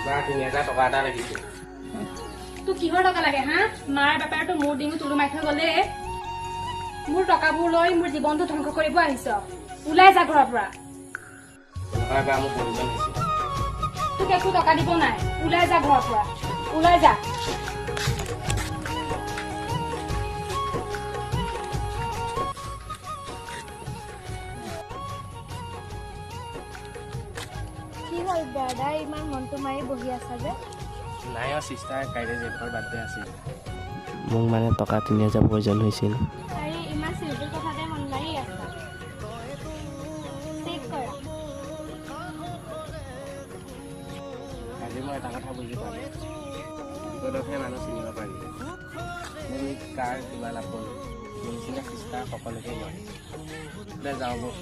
বা 3000 টকা এটা লাগিছিল। তোক কিহৰ টকা লাগে হা? মাৰ বেপাৰটো মোৰ ডিঙি তুলু মাৰি থৈ গ'লে মোৰ টকাবোৰ লৈ মোৰ জীৱনটো ধ্বংস কৰিব আহিছ। ওলাই যা ঘৰৰ পৰা। নহয় বা, মোৰ প্ৰয়োজন হৈছে। তোক একো টকা দিব নাই, ওলাই যা ঘৰৰ পৰা, ওলাই যা। কি হ'ল ব্ৰাদাৰ, ইমান মনটো মাৰি বহি আছা যে? নাই অ' চিষ্টাৰ, কাইলৈ জেঠৰ বাৰ্থডে আছিল। মোক মানে টকা 3000 প্ৰয়োজন হৈছিল। আৰে ইমান চিম্পল কথাতে মন মাৰি আছা? চেক কৰা। আজি মই এটা কথা বুজি পালোঁ, বিপদতহে মানুহ চিনিব পাৰি। তুমি কাৰ কিমান আপোন, মোৰ নিচিনা চিষ্টাৰ সকলোকে নোৱাৰে। দে যাওঁ ব'ল।